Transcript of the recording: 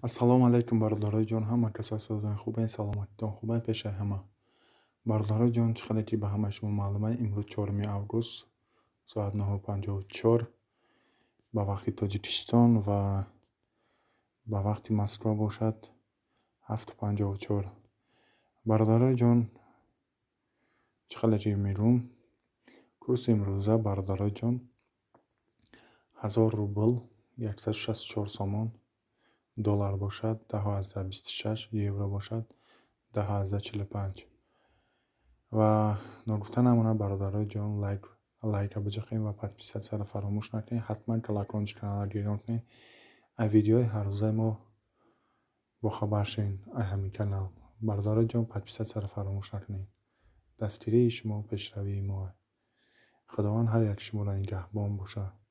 Ассалому алайкум, бародарои ҷон, ҳама касо созон хубен, саломатитон хубен. Пешаи ҳама, бародарои ҷон, чӣ қадар ки ба ҳамаи шумо маълума, имрӯз 4 август, соат 9:54 ба вақти Тоҷикистон ва ба вақти Москва бошад 7:54. Бародарои ҷон, чӣ қадар ки мегӯм, курси имрӯза, бародарои ҷон, 1000 рубл 164 сомон, доллар бошад 10,26, евро бошад 10,45. Ва ногуфта намонад, бародарои ҷон, лайк, лайка биҷақем ва подписаться ро фаромӯш накунед. Ҳатман колокольчик каналро гирён кунед, аз видеои ҳаррӯзаи мо бохабар шавед аз ҳамин канал. Бародарои ҷон, подписаться ро фаромӯш накунед. Дастгирии шумо пешравии мо. Худованд ҳар як шуморо нигаҳбон бошад.